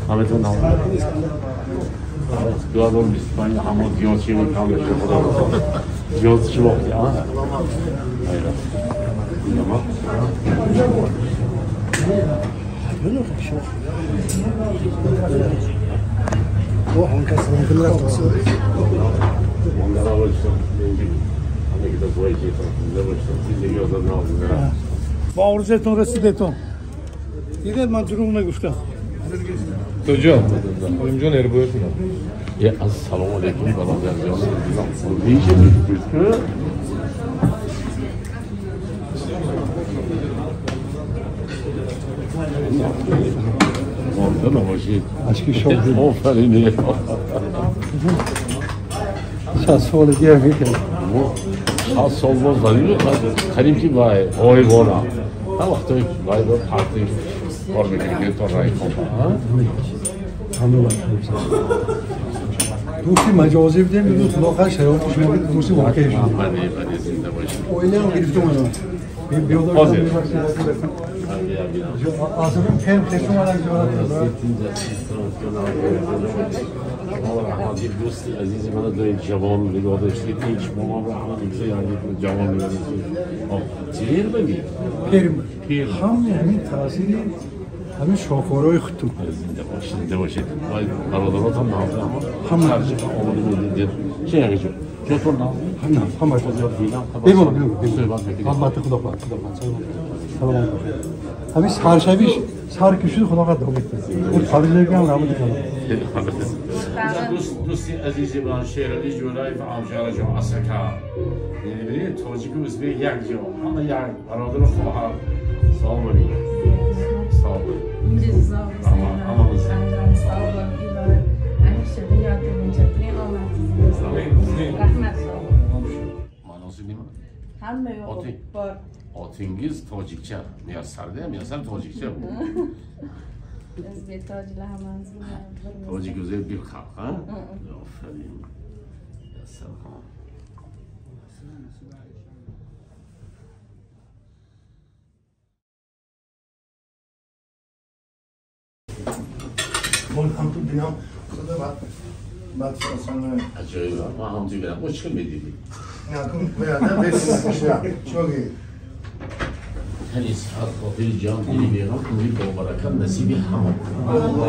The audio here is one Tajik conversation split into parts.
همتون نام 2025 همون زیاد چی بود کم بشه خدا زیاد چی وقتی آه با آرزوتون رسیدتون دیده من دروغ نگفتم. کجا؟ اینجا نربویتون. یه السلام علیکم برادر جان. ویژه بود که مانده نباشید. اشکی شما آفرین. 60 سال دیگه میکنم. 60 سال باز داریم قریم که وای های بالا. تا وقتی وای با پارتی کار میکنیم تا رای کن. همه دوستی مجازی بودیم دوست خدا شرایطش میگه دوستی واقعی شد. بله بله زنده باشید. اولی هم گرفتم اونو. بیادر آزمون خیم خوش اومدن دوستی عزیزی من دارید جوان نگاه داشتید هیچ مامان رحمت میگذاره یعنی جوان نگاه داشتید. پیر بگی؟ پیر پیر همه همین تاثیری همین شاهکارهای خودتون. زنده باشید زنده باشید. برادرات هم نازه هم خرج آماده بودید. چه یعنی جو؟ چطور نازه؟ هم همه بیمون بیمون. البته خدا خدا سلام. همین سرشویش سر کشید خدا قد دوم می‌کنه. اون خارج نمی‌کنم رحمت کنه. دوستی عزیزی من شیرالی جولای و آمشار جو اسکا. یعنی ببینید تاجیک و ازبک یک جا همه یک برادر و خواهر. سلام علیکم. سلام. Hamma yo'q bor. Otingiz tojikcha, Muyassarda, Muyassar tojikcha bu. O'zbek tojiklar hammamiz tojik o'zi bir xalq, ha? Ofarin. Muyassar xon. من هم تو بینم خدا بعد بعد اصلا عجایب ما هم تو بینم او چه میدیدی؟ نه کن نه بس چوگی هنی صحت خاطر جان دلی بیغم عمری با برکت نصیب همه. الله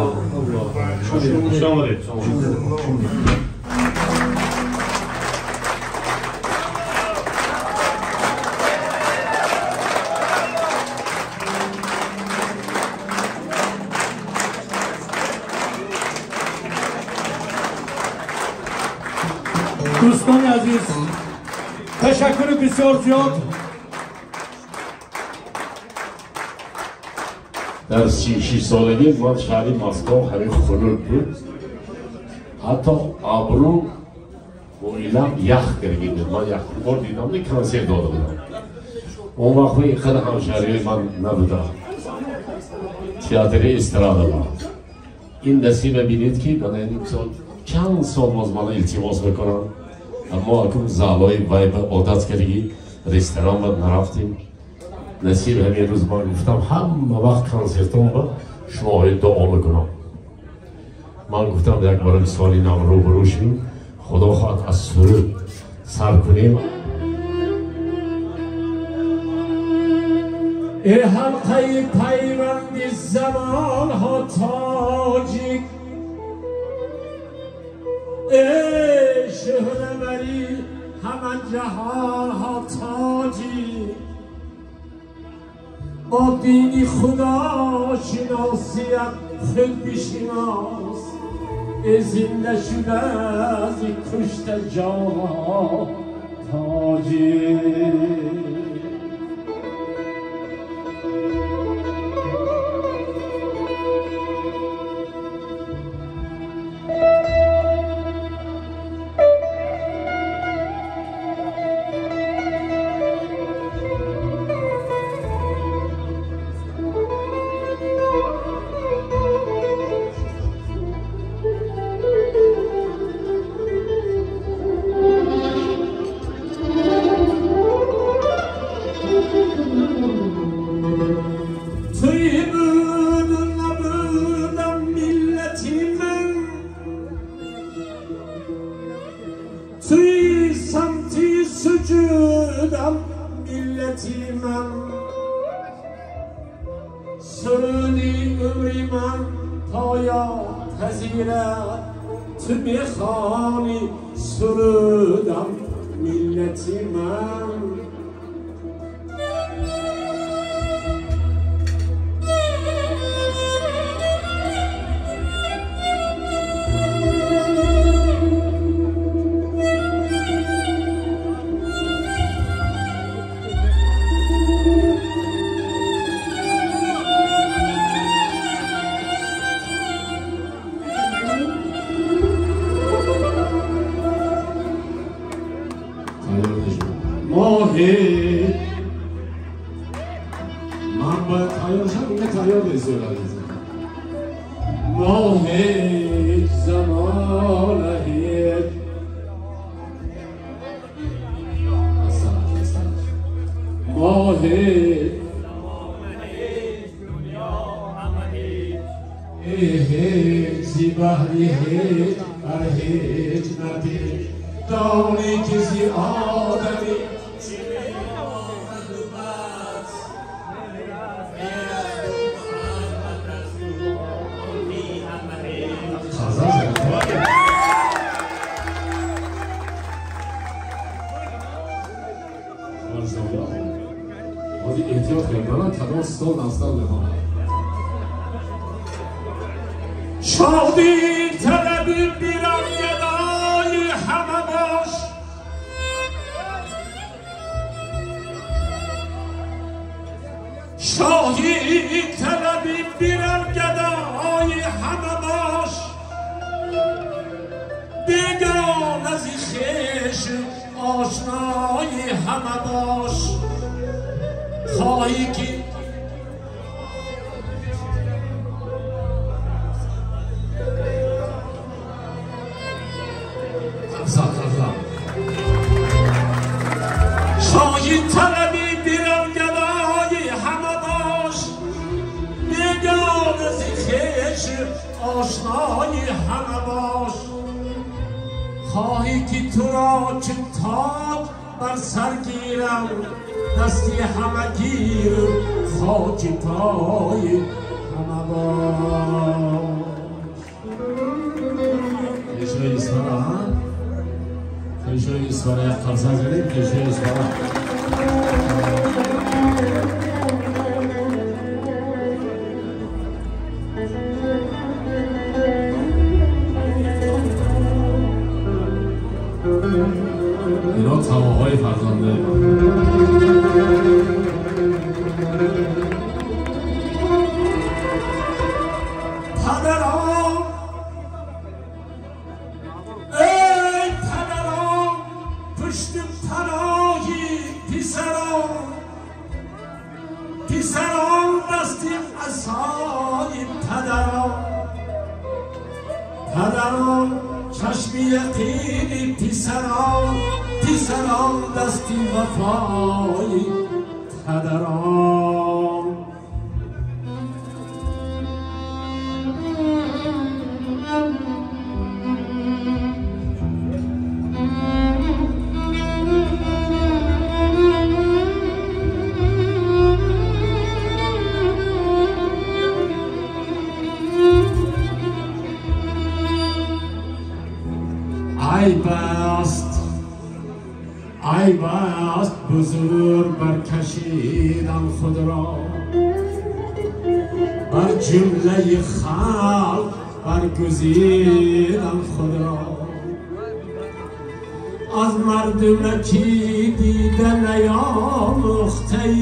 الله. سلام علیکم. دوستان عزیز تشکر بسیار زیاد. در 36 سالگی من شهری مسکو همین خنک بود. حتی ابرو و ایلم یخ کرده بود. من یخ بار دیدم که کنسرت داده بودم. اون وقت اینقدر همشهری من نبودم. تئاتر استراده بود. این نصیب ببینید که من این سال چند سال باز من التماس میکنم. اما اکنون زالای وای به عادت کردی رستوران باید نرفتیم. نصیب همین روز من گفتم همه وقت کنسرتون با شما دعا میکنم. من گفتم یک بار سالی نام روبرو شیم خدا خواهد از سرود سر کنیم. ای حلقه پیوند زمان ها تاجیک، ای شهره‌وری همه جهان ها تاجیک، با دینی خدا شناسیت خود بشناس، ای زنده شده از کشته جان ها تاجیک. ملتی من سرودی عمری من پایا پذیرد تو بخوانی سرودم ملتی من من باید تیار شم اینه تیار نیست ما هیچ زمان هیچ ما هیچ هیچ زی بحری هیچ بر هیچ ندید دانی که زی آدمی سال اصلا بخوانم شادی طلبی بیرم گدای همه باش شاهی طلبی بیرم گدای همه باش بیگان از خویش آشنای همه باش خواهی که شاهی طلبی بیرم گدای همه باش بیگان از خویش آشنای همه باش خواهی که تو را چه تاج بر سر گیرم دستی همه گیر خاک پای همه باش پیشوی اسفاره پیشوی اسفاره یک قرصه زدیم پیشوی اسفاره اینا تماهای فرزنده پدران ای پدران پشت پناهی پسران پسران دستی عصای پدران پدران چشم یقینی پسران پسران دستی وفای پدران عیب است عیب است بزرگ برکشیدن خود را بر جمله خلق برگزیدن خود را از مردمکی دیدن نیاموخته‌ای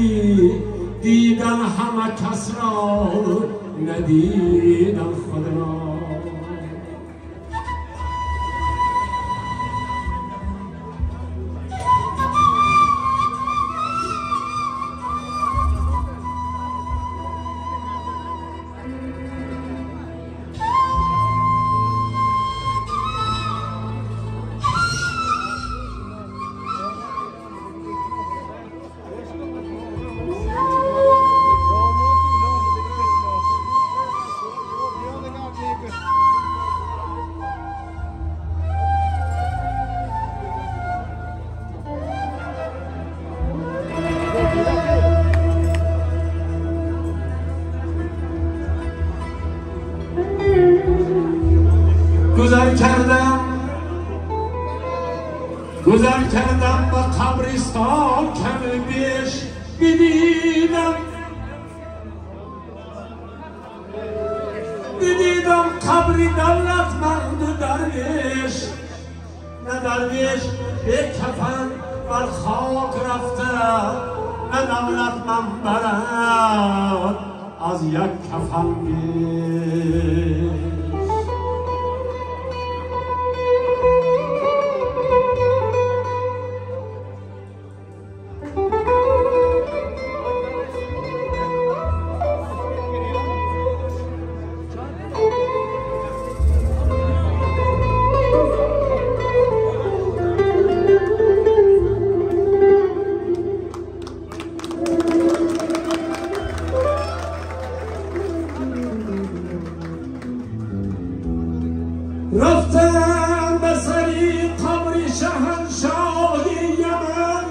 دیدن همه کس را ندیدن خود را گذر کردم به قبرستان کم بیش بدیدم قبر دولت مرد و درویش، نه درویش به کفن بر خاک رفته، نه دولت من برد از یک کفن بیش. رفتم به سری قبر شهنشاه یمن،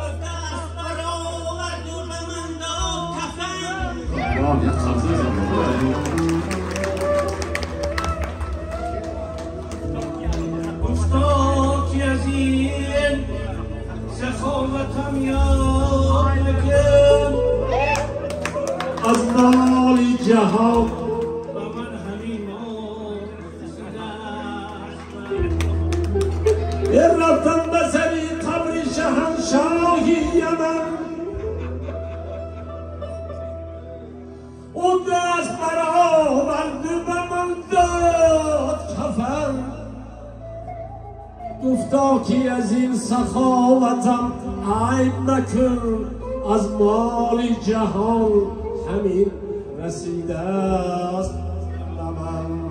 دست برآورد و به من داد کفن. گفتا که از این سخاوتم یاد نکن، از مال جهان و من همین مال رفتم به سری قبر شهنشاه یمن، او دست برآورد و به من داد کفن. گفتا که از این سخاوتم عیب مکن، از مال جهان همین رسیده است به من.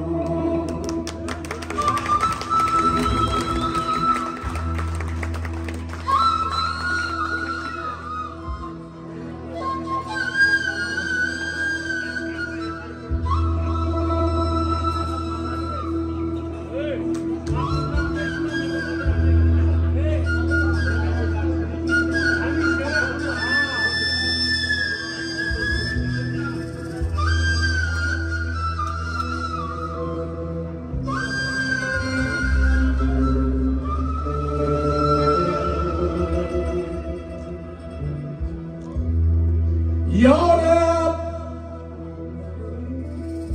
یا رب،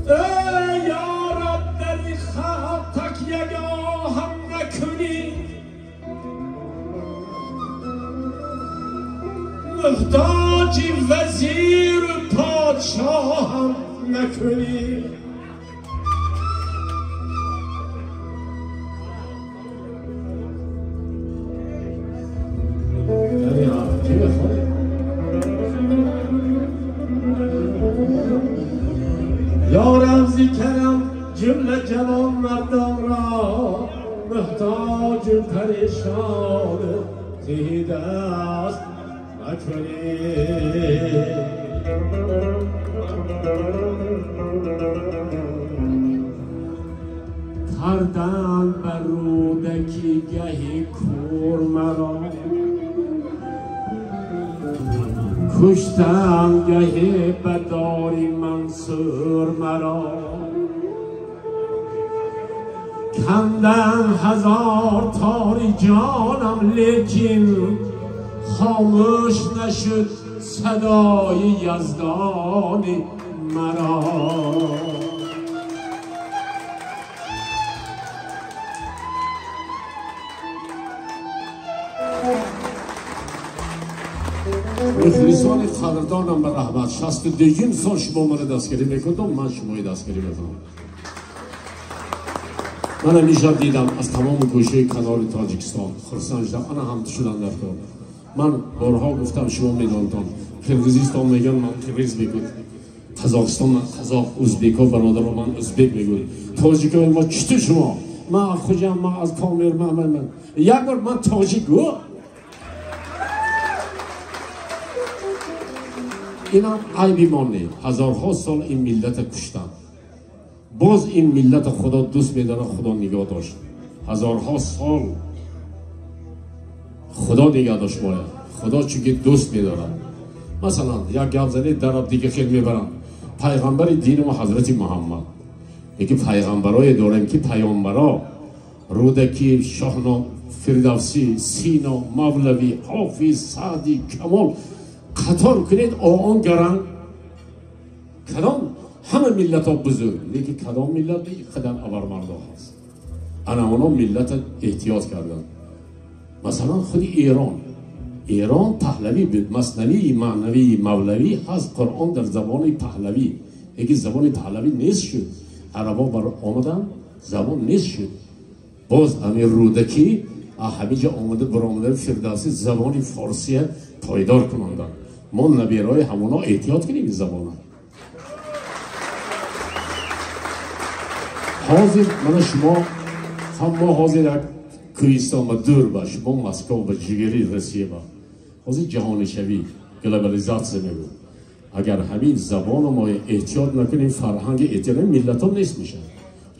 ای یا رب، در این خاک تکیه گاهم نکنی، محتاج وزیر و پادشاهم نکنی. یا رب زی کرم جمله جوان مردان را، محتاج و پریشان زی دست نکنی. کردن بر رودکی گهی کور مرا، کشتن گهی بداری منصور مرا، کندن هزار تاری جانم لیکن خاموش نشد صدای یزدان مرا. мухлисони қадрдонам ба раҳмат, 62 сол шумо маро дастгирӣ мекунам, ман шумои дастгирӣ мекунам. Ман ҳамеша дидам аз тамоми гӯшаи канори Тоҷикистон хурсанд шудам, ана ҳам шудан дар кор. Ман борҳо гуфтам, шумо медонтон, Қирғизистон мегӯянд, ман қирғиз мегӯд, Қазоқистон ман қазоқ, узбекҳо бародаро ман узбек мегӯд, тоҷикои мо читу шумо, ман аз Хуҷанд, ман аз Помир, ман як бор ман тоҷик гӯ. Инам айби мо не, ҳазорҳо сол ин миллата куштанд, боз ин миллата Худо дӯст медорад, Худо нигоҳ дошт. Ҳазорҳо сол Худо нигоҳ дошт бояд, Худо чунки дӯст медорад. Масалан, як гап занед, дараб дига хел мебаранд. Пайғамбари дини мо Ҳазрати Муҳаммад. Лекин пайғамбарое дорем ки паёмбаро Рӯдакӣ, Шоҳно, Фирдавсӣ, Сино, Мавлавӣ, Ҳофиз, Саъдӣ, Камол қатор кунед он гаранг кадом ҳама миллатҳо бузург, лекин кадом миллат қадар абармардо ҳаст. Ана оно миллата эҳтиёт карданд. Масалан худи Эрон. Эрон паҳлавӣ буд, маснавии маънавии мавлавӣ ҳаст, Қуръон дар забони паҳлавӣ. Лекин забони паҳлавӣ нест шуд. Арабо бар омаданд, забон нест шуд. Боз Амир Рӯдакӣ ҳамиҷа омада баромада Фирдавсӣ забони форсия пойдор кунонданд. Мо набераҳои ҳамоно эҳтиёт кунем ин забона. Ҳозир мана шумо ҳам мо ҳозир як кӯҳистон ба дур ба шумо Москва ба ҷигари Россия ба ҳозир ҷаҳонишавӣ глобализатсия мегӯяд. Агар ҳамин забоно мо эҳтиёт накунем, фарҳанги эҳтиёт миллатҳо нест мешавад.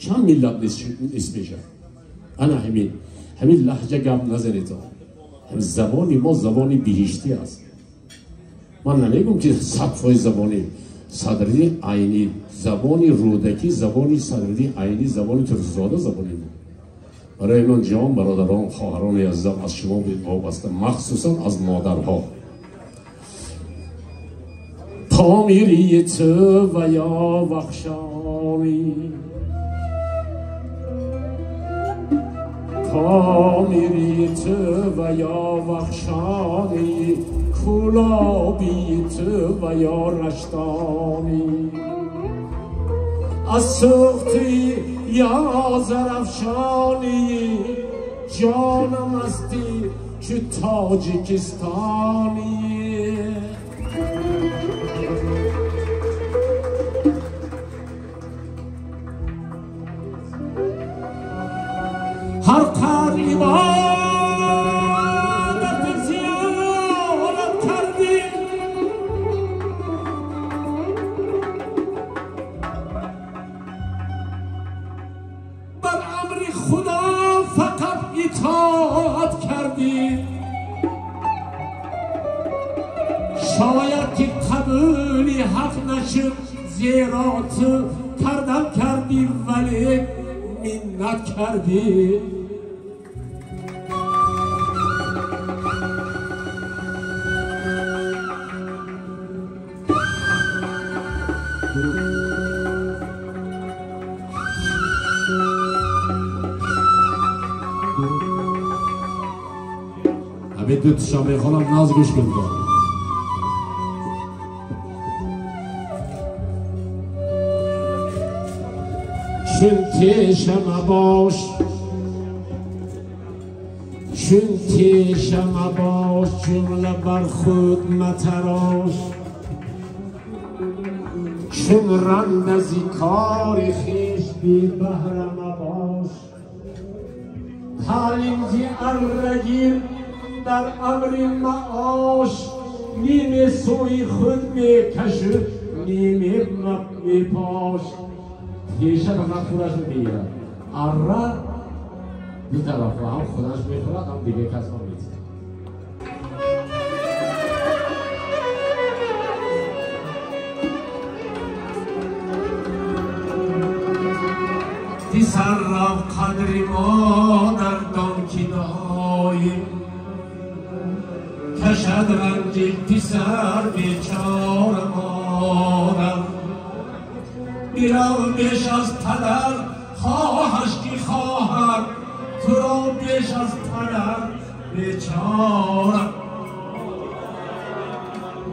Чанд миллат нест мешавад? Ана ҳамин лаҳҷа гап назанед. Забони мо забони биҳиштӣ аст. Ман намегӯм ки 100% забони Садриддин Айнӣ, забони Рӯдакӣ, забони Садриддин Айнӣ, забони Турсунзода забони мо. Барои ман ҷон, бародарон, хоҳарони азизам, аз шумо вобаста, махсусан аз модарҳо. Помирии ту ва ё вахшонӣ, помирии ту ва ё вахшонӣ, кулобии ту ва ё раштонӣ, аз сӯхтӣ ё зарафшонӣ, ҷонам ҳастӣ чу тоҷикистонӣ. Ҳар қадр ибодат зиёрат кардӣ, бар амри Худо фақат итоат кардӣ. Шояд ки қабули ҳақ нашуд, зеро ту кардам кардӣ, вале миннат кардӣ. Ҳамин ду тиша мехонам, наз гӯш кунед. Чун теша мабош, чун теша мабош, ҷумла бар худ матарош, чун ранд аз кори хеш бебаҳра мабош. Таълим зи аррагир дар амри маош, ниме сӯи худ мекашу ниме мепош. Теша фақат худаш мегирад, арра ду тараф ҳам худаш мехӯрад, ҳам дигар кас ҳам метиҳад. Писаррав қадри модар дон ки доим кашад ранҷи писар бечора модар. Бирав беш аз падар хоҳаш ки хоҳад, туро беш аз падар бечора.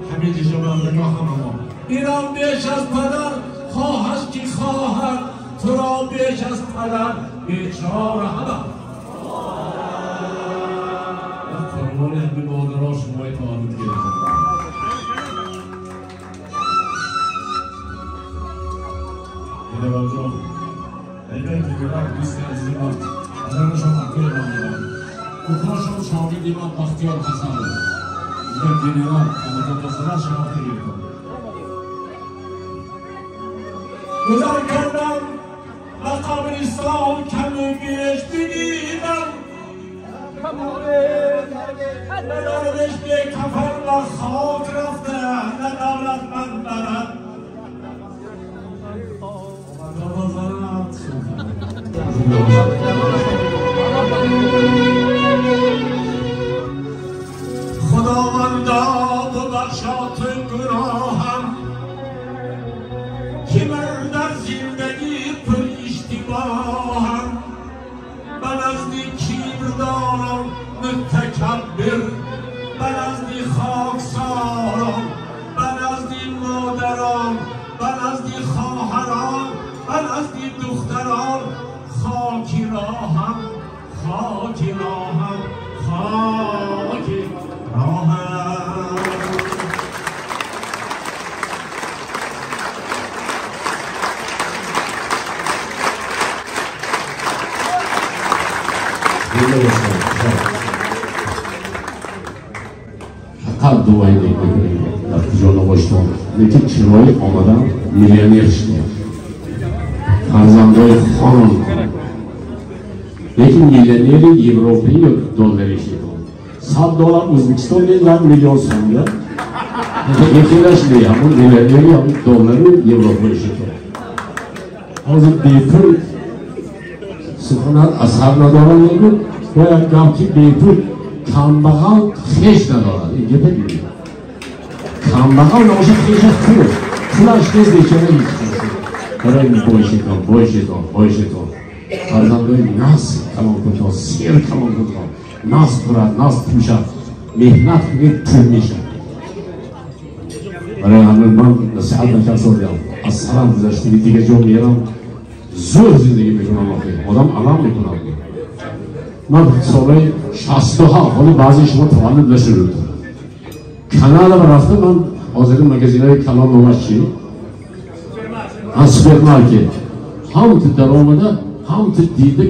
Ҳамин ҷиҷомандагоҳ ҳама мо. Бирав беш аз падар хоҳаш ки хоҳад, туро беш аз падар бечора. Ҳама қурбони ҳамин модаро шумои таваллуд гирифта. Генералҷон, айбай генерал дӯсти азизи ман, падарашон акои ман буданд. Кукошон шогирди ман Бахтиёр Ҳасанов. Генерал, омадатосара шинохта гирифтам. Гузар кардам ба қабристон, каму беш бидидам. На дарвеш бекафан ба хок рафта, на давлатманд барад. Зинда бошед. Худованда бибахшод гуноҳам, ки ман дар зиндагӣ пур иштибоҳам. Ба назди кибрдорон мутакаббир, ба назди хоксорон, ба назди модарон, ба назди хоҳарон, ба назди духтарон хоки роҳам, хоки роҳам, хоки роҳам. Фақат дуои нек мекунем дар куҷо набоштон, лекин чирои омадан миллионер шудем, фарзандои хонон, лекин миллионери европаӣ ё долларӣ шудем. 100 доллар Ӯзбекистон не, миллион сомга ехелаш не, ҳамон миллионери ҳамон доллари европаӣ шудем. Ҳозир бепул суханат асар надорад, мегӯд бояд гап ки бепул камбағал хеш надорад. Ин гапа мегӯяд камбағал набошад хешаш пул, пулаш нест, бечора ҳеҷ. Барои бойшетон, бойшетон, бойшетон, фарзандои нас калон кунтон, сер калон кунтон, нас хӯрад, нас пӯшад, меҳнат кунед, пул мешад. Барои ҳамин ман насиҳат накарсодиам, аз сарам гузаштагӣ дигар ҷо мерам, зӯр зиндагӣ мекунам, охир одам алам мекунам. Ман солҳои 67, ҳоло баъзе шумо таваллуд нашуда буд, Канада рафтам, ман ҳозири магазинҳои калон номаш чи? Супермаркет. Ҳам ту даромада, ҳам ту дида,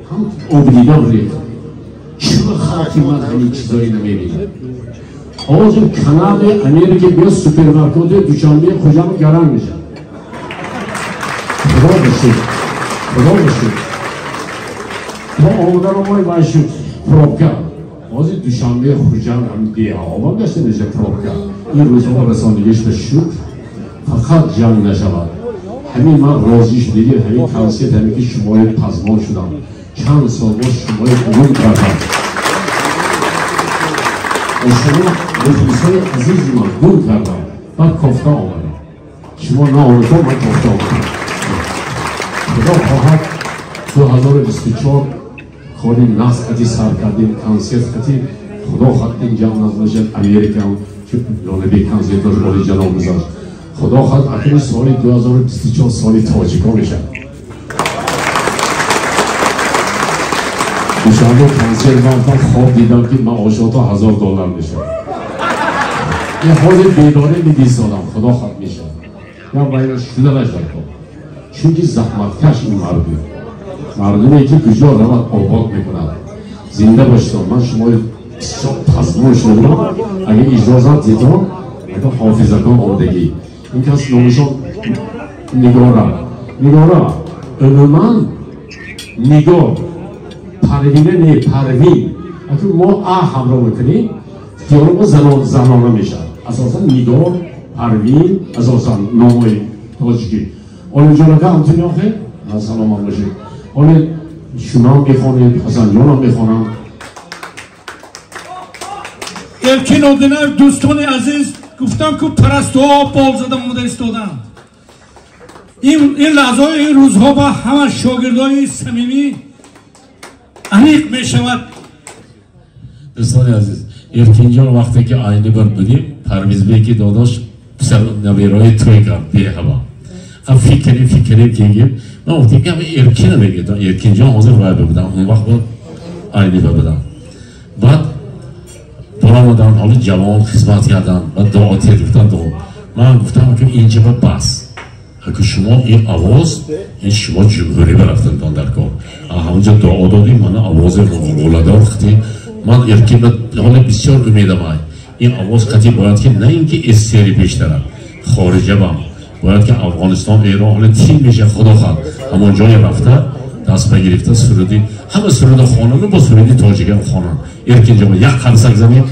ҳам ту обдидам рехт. Чиро халқи ман ҳамин чизое намебинад? Ҳозир Канада, Америка биё супермаркети Душанбе, Хуҷанд гаранг мешавад. Худо бошед, худо бошед. То омадан омай вай шуд пробка. Ҳозир Душанбе, Хуҷанд ҳам деҳаҳо гашта мешавад пробка. Ин рӯзҳо расондагиш ба шукр, фақат ҷанг нашавад. Ҳамин ман розӣ шудагӣ, ҳамин консерт, ҳамин ки шумои пазмон шудам. Чанд сол боз шумои гум кардам. Ва шумо мухлисои азизи ман гум кардам. Баъд кофта омадам. Шумо наомадам, ман кофта омадам. Худо хоҳад 2024 кори нағз қати сар кардем, консерт қати. Худо хоҳад ин ҷамъ нағз Америкам, ки Лонабек консертош олиҷаноб гузашт. Худо хоҳад акнун соли 2024 соли тоҷикон мешавад. Душанбе консерт рафтам, хоб дидам ки маошото $1000 мешавад. Ин ҳозир бедорӣ медистодам, худо хоҳад мешавад. Я байна шуданаш дар кор. Чунки заҳматкаш ин мардум, мардуме ки куҷо равад обод мекунад. Зинда бошед. Ман шумои бисёр тазмон шудам. Агар иҷозат дидон, агар ҳофизакон омдагӣ. Ин кас номашон Нигора. Нигора умуман Нигор Парвина не, Парвин. Акун мо а ҳамроҳ мекунем, диёри мо занона мешавад. Асосан Нигор, Парвин, асосан номҳои тоҷикӣ. Олимҷон ака ҳамтун охе? Саломат бошед. Оле шумо мехонед, Ҳасанҷонам мехонам. Эркин Одинаев, дӯстони азиз, гуфтам ки парастуҳо бол зада монда истоданд. Ин лаҳзаҳои ин рӯзҳо ба ҳама шогирдои самимӣ аниқ мешавад. Дӯстони азиз, Эркинҷон вақте ки айни бар будем, Парвизбеки додош писар набераҳои тӯй кард беҳаво. Фикри кегим, ман гуфтем ки Эркина мегӯям, Эркинҷон ҳозир вай будам, он вақт бо айни бар будам. Баъд баромадан, ҳоло ҷавон хизмат кардан, баъд дуо тир гуфтан дуо. Ман гуфтам ки инҷа ба бас. Аки шумо ин овоз, ин шумо ҷумҳурӣ барафтантон дар кор. Ҳамонҷо дуо додем, мана овози ғулғуладор хати. Ман Эркин ҳоло бисёр умедам ай. Ин овоз хати бояд ки на ин ки эссери пештарад, хориҷа бам. Бояд ки Афғонистон, Эрон ҳоло тим меша, худо хоҳад. Ҳамон ҷое рафта, даст багирифта суруди, ҳама суруди хонану бо суруди тоҷикам хонам. Эркинҷон як қарсак занед.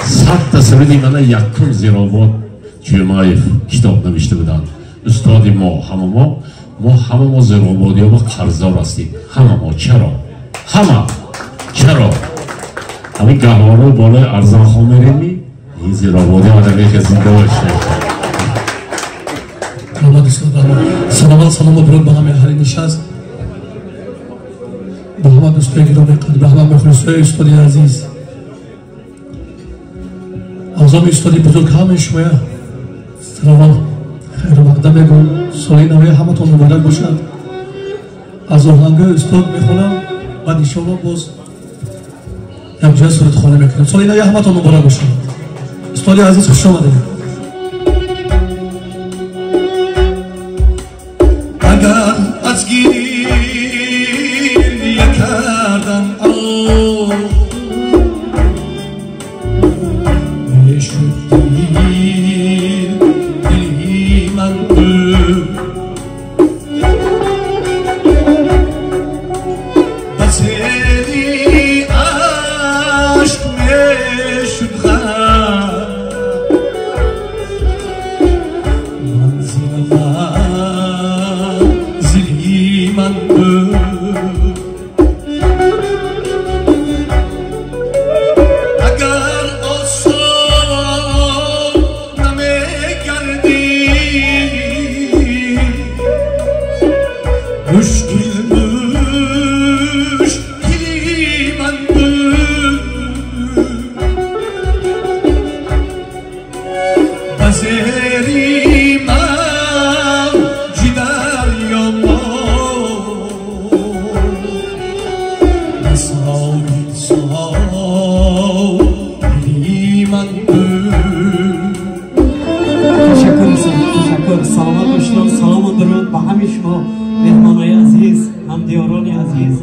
100 та суруди мана якум Зиробод Ҷумаев китоб навишта буданд. Устоди мо, ҳама мо, мо ҳама мо Зирғободиҳо ба қарздор ҳастем. Ҳама мо чаро? Ҳама чаро? Ҳамин гаҳвораи болои Арзанхон мерем, ин Зирғободӣ одаме зинда бошад. Раҳмат устод, раҳмат. Саломат, салому дуруд ба ҳамаи аҳли нишаст, ба ҳама дӯстои гиромӣ қадр, ба ҳама мухлисои устоди азиз, азоми устоди бузург, ҳамаи шумоя саломат хайру мақдам мегӯм. Соли нави ҳаматон муборак бошад. Аз оҳангои устод мехонам, баъд иншоалло боз якҷоя сурудхона мекунем. Соли нави ҳаматон муборак бошад. Устоди азиз, хуш омадед. Агар аз гиря кардам мешуд дили ман ба сели ашк мешуд ғам манзил манзили ман. Агар осон намегардӣ, мушкил мушкили ман буд, ба зери мавҷи дарё ба соҳил соҳили ман буд. Ташаккур устод, ташаккур. Саломат бошед. Салому дуруд ба ҳамаи шумо меҳмонои азиз, ҳамдиёрони азиз.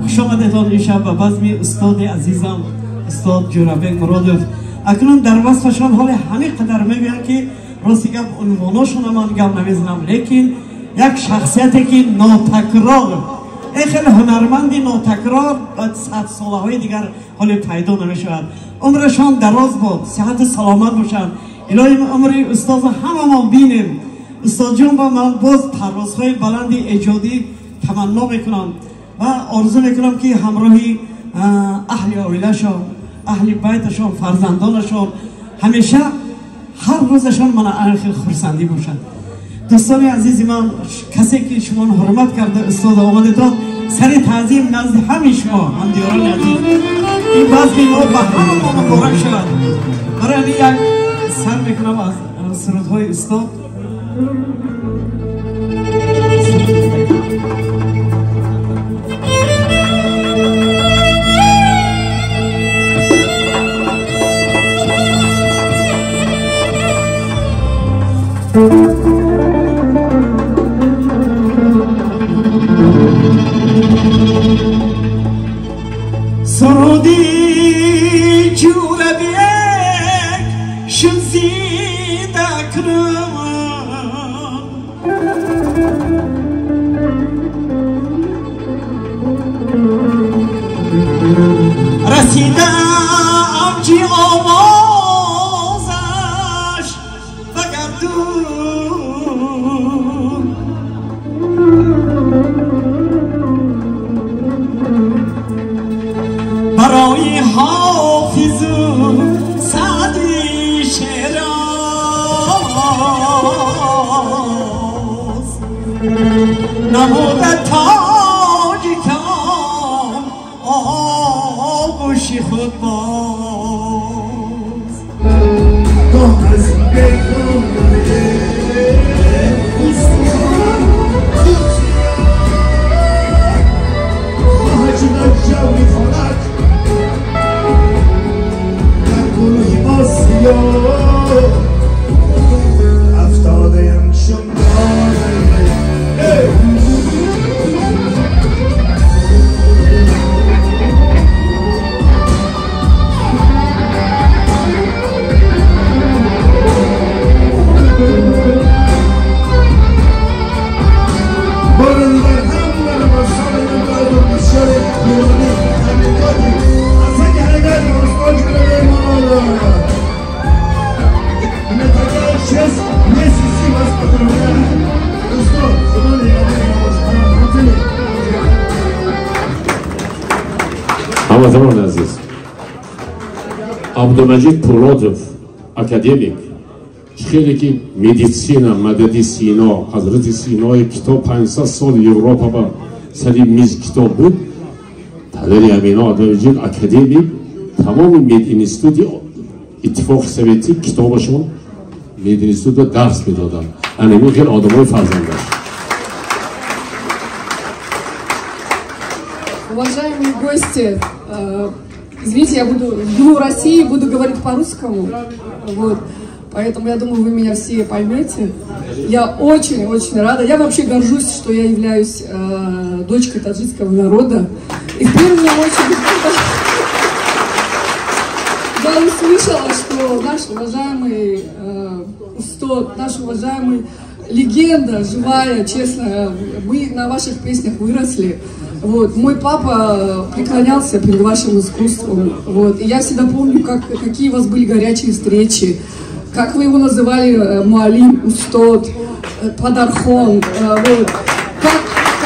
Хуш омадетон ин шаб ба базми устоди азизам, устод Ҷӯрабек Муродов. Акнун дар васфашон ҳоле ҳамин қадар мегӯянд, ки рости гап унвоношона ман гап намезанам, лекин як шахсияте ки нотакрор, ин хеле ҳунарманди нотакрор ва садсолаҳои дигар ҳоле пайдо намешавад. Умрашон дароз буд, сиҳату саломат бошанд. Илоҳи умри устоза ҳамамон бинем. Устодҷон, ба ман боз парвозҳои баланди эҷодӣ таманно мекунам ва орзу мекунам, ки ҳамроҳи аҳли оилашон, аҳли байташон, фарзандонашон ҳамеша ҳар рӯзашон мана хел хурсандӣ бошад. Дӯстони азизи ман, касе ки шумо ҳурмат карда устода омадетон, сари таъзим назди ҳамаи шумо ҳамдиёрони азиз. Ин базми мо ба ҳама мо муборак шавад. Барои ҳамин як сар мекунам аз сурудҳои устод. Суруди Ҷӯрабек шуд зинда кунам, расида авҷи овозаш ба гардун, барои ҳофизу Саъди Шероз намуда тоҷикон оғӯши худ боз. Гоҳ аз бегона خواهد جوی خنک در گروهی ما سیاه افتاده چون دانه. Абдумаҷид Пулотов, академик, хеле ки медицина, мадади Сино, Ҳазрати Синои китоб 500 сол Европа ба сари миз китоб буд. Падари Амино Абдумаҷид академик, тамоми мединститути Иттифоқи Советӣ китобашон мединститутда дарс медоданд. Ана ин хел одамои фарзандаш. Уважаемые гости, извините, я буду в России, буду говорить по-русскому, вот, поэтому я думаю, вы меня все поймете. Я очень-очень рада, я вообще горжусь, что я являюсь дочкой таджикского народа. И в первую очередь я услышала, что наш уважаемый устод, наш уважаемый легенда, живая, честно, мы на ваших песнях выросли. Вот. Мой папа преклонялся перед вашим искусством. Вот. И я всегда помню, какие у вас были горячие встречи, как вы его называли, муалим, устод, падархон, вот.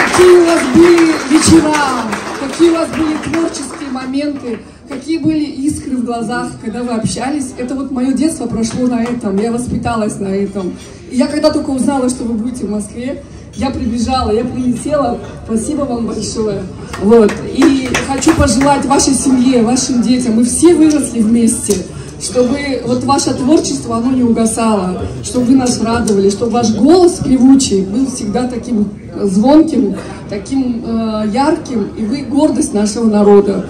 Какие у вас были вечера, какие у вас были творческие моменты, какие были искры в глазах, когда вы общались. Это вот мое детство прошло на этом, я воспиталась на этом. И я когда только узнала, что вы будете в Москве, я прибежала, я прилетела. Спасибо вам большое. Вот. И хочу пожелать вашей семье, вашим детям, мы все выросли вместе, чтобы вот ваше творчество, оно не угасало, чтобы вы нас радовали, чтобы ваш голос певучий был всегда таким звонким, таким ярким, и вы гордость нашего народа.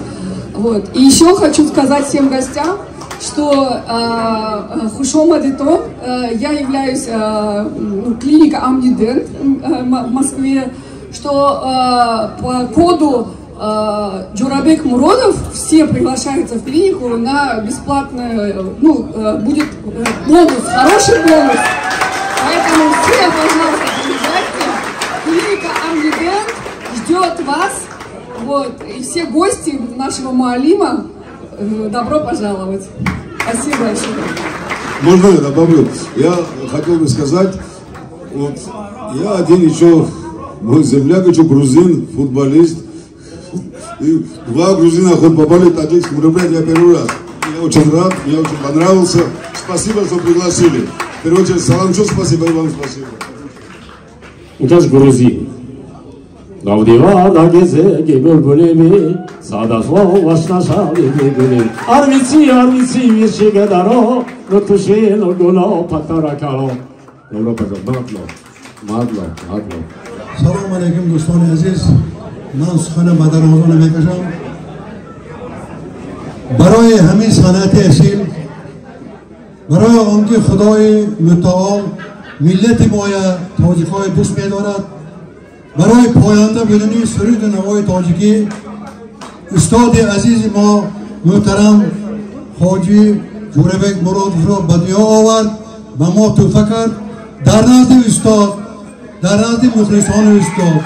Вот. И еще хочу сказать всем гостям, что Хушома Дитон, я являюсь клиника Амнидент в Москве, что по коду Джурабек Муродов все приглашаются в клинику на бесплатное, ну, будет бонус, хороший бонус. Поэтому все, пожалуйста, приезжайте. Клиника Амнидент ждет вас. Вот. И все гости нашего муалима, добро пожаловать. Спасибо большое. Можно я добавлю? Я хотел бы сказать, вот я один еще, мой земляк еще грузин, футболист. И два грузина хоть попали в таджикский мероприятие, я первый раз. Я очень рад, мне очень понравился. Спасибо, что пригласили. В первую очередь, салам, что спасибо, и вам спасибо. Указ грузин. Давдивана гезе гülbülimi, sadafo başlaşalı gülüm. Armici, armici, virşigadaro, rutuşino gulo patarakaro. Добро пожаловать. Мадло, мадло, мадло. Салам алейкум, дӯстони азиз. Ман сухана ба дарвоза намекашам. Барои ҳамин санъати асил, барои он ки Худои мутаол миллати моя тоҷикҳои дӯст медорад, барои поянда будани суруду навои тоҷикӣ устоди азизи мо муҳтарам ҳоҷи Ҷӯрабек Муродовро ба дунё овард, ба мо тӯҳфа кард. Дар назди устод, дар назди мухлисони устод,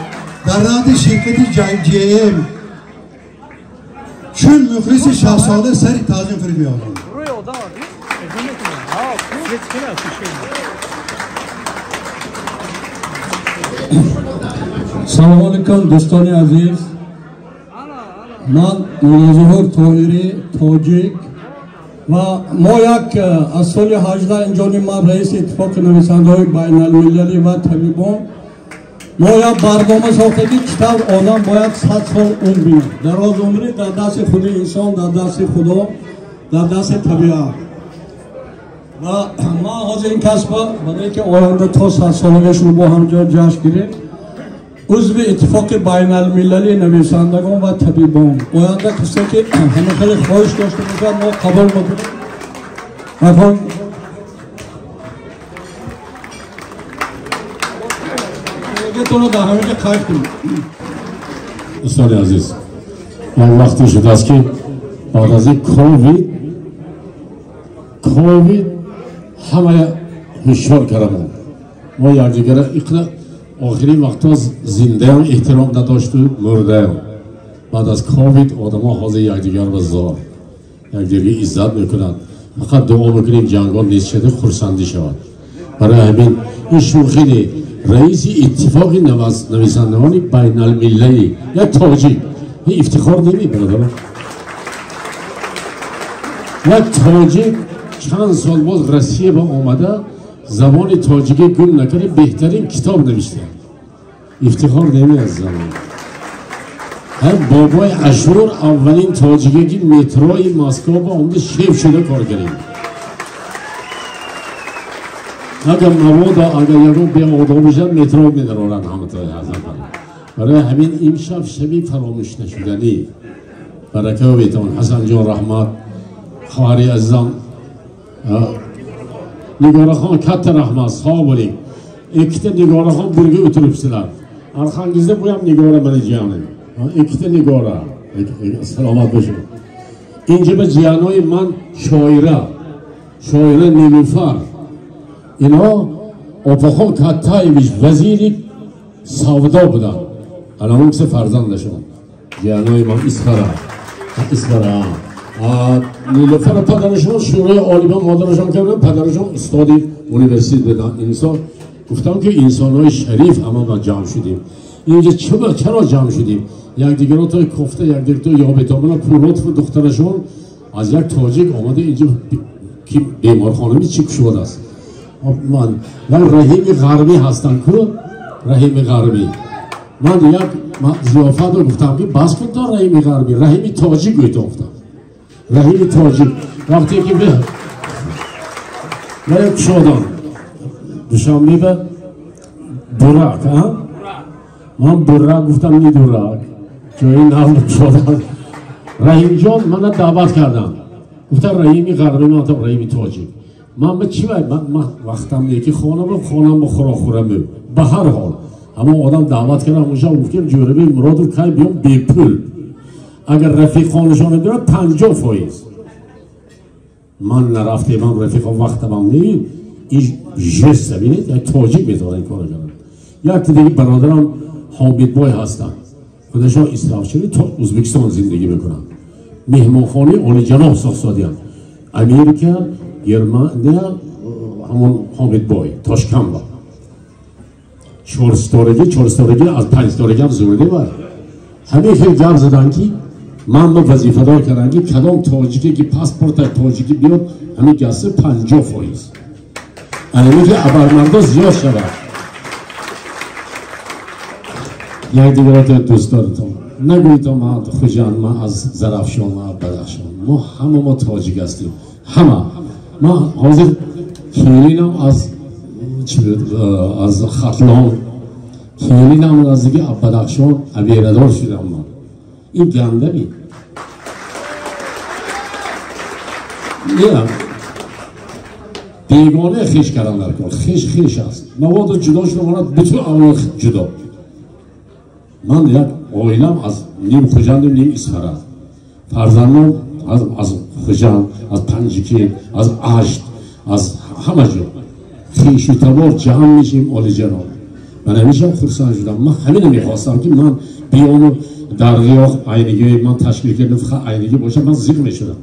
дар назди ширкати ЖМ чун мухлиси шаҳсода сари таъзим фурӯд меорам. Салом алейкум, дӯстони азиз. Ман Муллозуҳур Тоҳирӣ, тоҷик, ва мо як аз соли 18 инҷони ман раиси иттифоқи нависандаҳои байналмилалӣ ва табибон, мо як барнома сохта, ки чӣ тавр одам бояд 100 сол умр бинад. Дароз умрӣ дар дасти худи инсон, дар дасти Худо, дар дасти табиат. Ва ман ҳозир ин касба барое ки оянда то 100 солагашро бо ҳамҷо ҷашн гирем, узви иттифоқи байналмилалии нависандагон ва табибон. Оянда касе ки ҳама хеле хоҳиш дошта бошад, мо қабул мекунем. Макон тонро дар ҳамин ҷо қайд кунем. Дӯстони азиз, як вақте шудааст, ки баъд аз ин ковид ҳама ҳушёр кардамон. Мо якдигара иқна охирин вақтҳо зиндаям эҳтиром надошту мурдаям. Баъд аз ковид одамо ҳозир якдигарро зор, якдигарга иззат мекунанд. Фақат дуо мекунем ҷангон нест шуда, хурсандӣ шавад. Барои ҳамин ин шӯхӣ не. Раиси иттифоқи нависандагони байналмилалӣ як тоҷик, ин ифтихор неми, бародарон? Як тоҷик чанд сол боз Россия ба омада забони тоҷикӣ гум накарда, беҳтарин китоб навишта. Ифтихор намеаз замон. Ҳам бобои Ашур аввалин тоҷике ки метрои Москва ба омада шеф шуда кор кардем. Агар мабодо агар ягон беодоб бошад, метро медароранд ҳаматои ҳазрат. Барои ҳамин имшаб шаби фаромӯш нашуданӣ. Барака бетон. Ҳасанҷон, раҳмат. Хоҳари азизам Nigoraxon, katta rahmat, sog' bo'ling. Ikkita Nigoraxon birga o'tiribsizlar. Arxangizda bu ham Nigora, mana jiyanim. Ikkita Nigora. Salomat bo'ling. Инҷа ҷиянои ман шоира, шоира Нилуфар. Инҳо Опахон Каттаевич вазири савдо буданд. Ана он киса фарзандашон. Ҷиянои ман Исфара. Исфара. Нилуфар падарашон Шӯрои Олима, модарашон карданд, падарашон устоди университет буданд. Инсон гуфтам ки инсонҳои шариф ҳама ма ҷамъ шудем. Инҷа чаро ҷамъ шудем? Якдигаро то кофта, якдигаро ёбетомона. Пулотов духтарашон аз як тоҷик омада инҷа ки беморхонами чӣ кушодааст. Ман як Раҳими Ғарбӣ ҳастам ку, Раҳими Ғарбӣ. Ман як зиёфатро гуфтам ки бас кун то Раҳими Ғарбӣ, Раҳими тоҷик гӯйтон гуфтам. Раҳими тоҷик вақте ки ва кушодам Душанбе ба Бурак, ман Бурак гуфтам, не дурак, ҷои нав кушодам. Раҳимҷон мана даъват карданд, гуфтам Раҳими Ғарбӣ, ман гуфтам Раҳими тоҷик. Ман ба чӣ вай, ман вақтам не ки хонам хонам ба хӯрок хӯрам. Ба ҳар ҳол ҳамон одам даъват кардам, ҳамоншаб гуфтем Ҷӯрабек Муродов кай биём бепул, агар рафиқонашон биёрад 50%. Ман нарафтем, ман рафиқон вақтамам не. Ин жест бинед, як тоҷик метавонад ин корро кунад. Як диги бародарам Ҳомидбой ҳастанд, худашон исрафшавӣ то Ӯзбекистон зиндагӣ мекунанд, меҳмонхонаи олиҷаноб сохтсодиянд. Америка, Германия, ҳамон Ҳомидбой Тошканба чорситорагӣ, чорситорагӣ аз панҷситорагӣ ҳам зурде. Бар ҳамин хел гап задан ки ман ба вазифадор кардам ки кадом тоҷике ки паспорта тоҷикӣ биёд, ҳамин гаси 50%. Ана ки абармардо зиёд шавад. Якдигарото дӯст доритон. Нагӯйтон ман Хуҷанд, ман аз Зарафшон, ман аз Бадахшон. Мо ҳама мо тоҷик ҳастем, ҳама. Ман ҳозир келинам аз аз Хатлон, келинам наздики Бадахшон, аберадор шудам ман. Ин гандами не, бегона хеш кардан дар кор. Хеш хеш аст. Мабодо ҷудо шуда монад, бутун авлод ҷудо. Ман як оилам аз ним Хуҷанду ним Исфара, фарзандон аз Хуҷанд, аз Панҷикент, аз Ашт, аз ҳама ҷо хешу табор ҷамъ мешем. Олиҷаноб, ман ҳамеша хурсанд шудам. Ман ҳамина мехостам ки ман биёму дар ғиёқ айнигии ман ташкил кардам, фақат айнигӣ бошад, ман зиқ мешудам,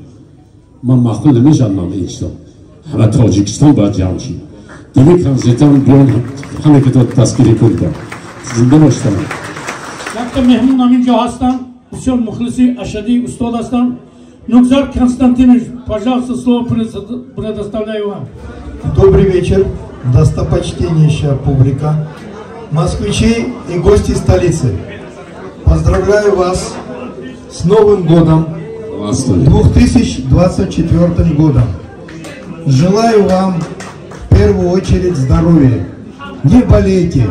ман маъқул намешавам. Ман ин чизо ҳама Тоҷикистон бояд ҷамъ шид. Диги консертам биён, ҳама ки дастгирӣ кунда. Зинда бошед. Якта меҳмон ҳамин ҷо ҳастанд, бисёр мухлиси ашадии устод ҳастанд. Нукзар Константинович, пожалуйста, слово предоставляю вам. Добрый вечер, достопочтеннейшая публика, москвичи и гости столицы. Поздравляю вас с Новым годом, 2024 годом. Желаю вам в первую очередь здоровья. Не болейте,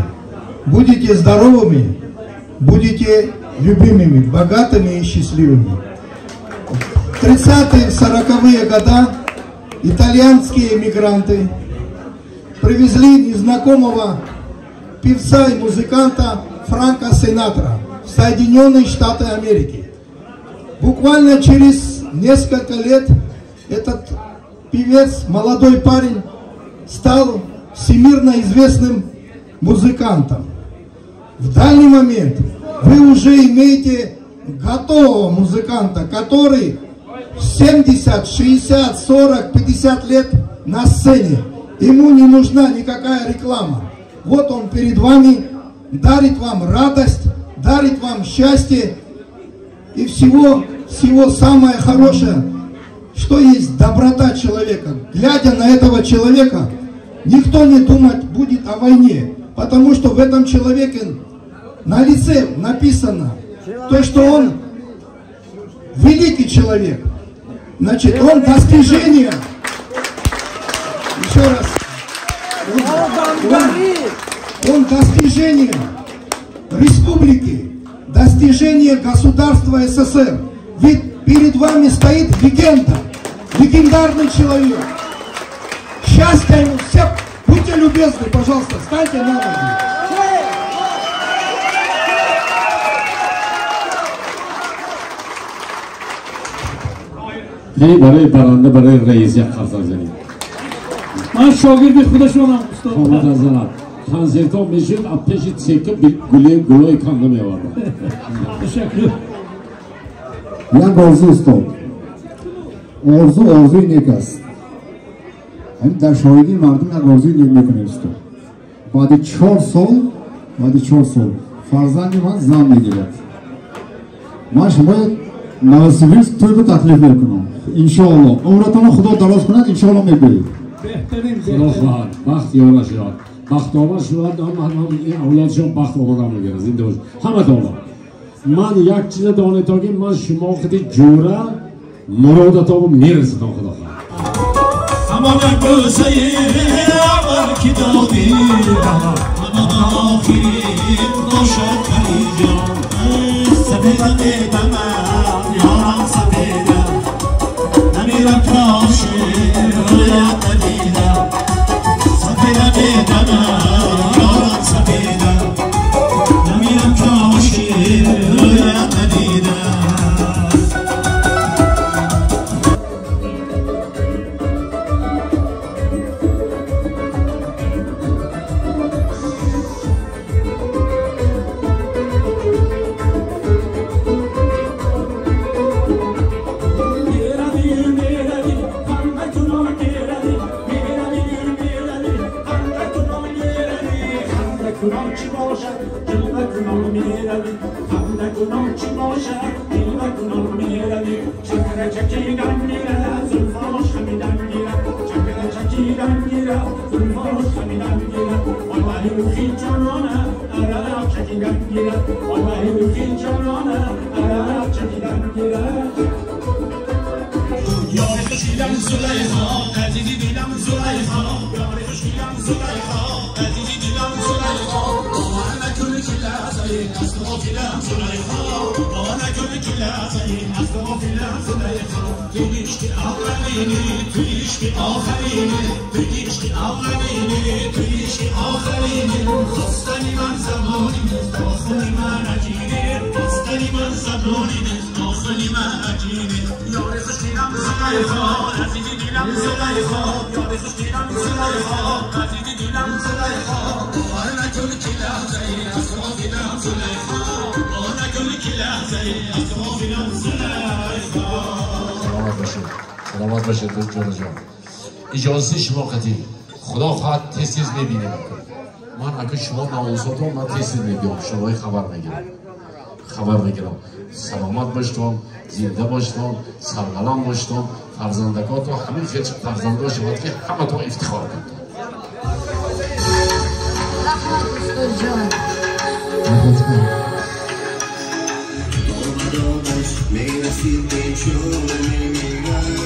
будете здоровыми, будете любимыми, богатыми и счастливыми. В 30-е, 40-е годы итальянские эмигранты привезли незнакомого певца и музыканта Франка Синатра в Соединенные Штаты Америки. Буквально через несколько лет этот певец, молодой парень, стал всемирно известным музыкантом. В данный момент вы уже имеете готового музыканта, который 70, 60, 40, 50 лет на сцене. Ему не нужна никакая реклама. Вот он перед вами, дарит вам радость, дарит вам счастье и всего, всего самое хорошее, что есть доброта человека. Глядя на этого человека, никто не думать будет о войне, потому что в этом человеке на лице написано то, что он великий человек. Значит, он достижение. Еще раз. Он достижение республики, достижение государства СССР. Ведь перед вами стоит легенда, легендарный человек. Счастья ему всем. Будьте любезны, пожалуйста, встаньте на ноги. Барои баранда, барои раис як қарсак занед. Ман шогирди худашонам, устод. Хомад занад. Консертҳо мешуд, аз пеши цека гулои канда меовардам. Ташаккур. Як орзу, устод. Орзу орзуи нек аст. Дар шоҳидии мардум як орзуи нек мекунем, устод. Баъди 4 сол, баъди 4 сол фарзанди ман зан мегирад. Ман шумо Новосибирск тӯйбо таклиф мекунам. Иншоалло. Умратонро Худо дароз кунад, иншоалло мебиёед. Худо хоҳад, бахт ёра шавад. Бахтовар шавад, авлодшон бахт оварда мегирад. Зинда бошед. Ҳаматонро. Ман як чиза донетон, ки ман шумо худи ҷура муродатонро мерасонам, Худо хоҳад. Ҳамон як бӯсаи аввал ки додӣ, ҳамон охир бошад париҷон. Сафеда медамам, ёрам сафеда, намирам ки ошиқ рӯят надидам. Сафеда медамам, ёрам сафеда, намирам ки ошиқ рӯят надидам. سلامت باشید جان جان. اجازه شما قطعی خدا خواهد تیز تیز میبینیم. من اگه شما نوازاتون من تیز تیز میبینم، شما خبر میگیرم، خبر میگیرم. سلامت باشتون، زنده باشتون، سربلند باشتون، فرزندگاتون همین خیلی فرزنده شما که همتون افتخار کنید. رحمت استاد جان. میرسیم به چون میمیرم.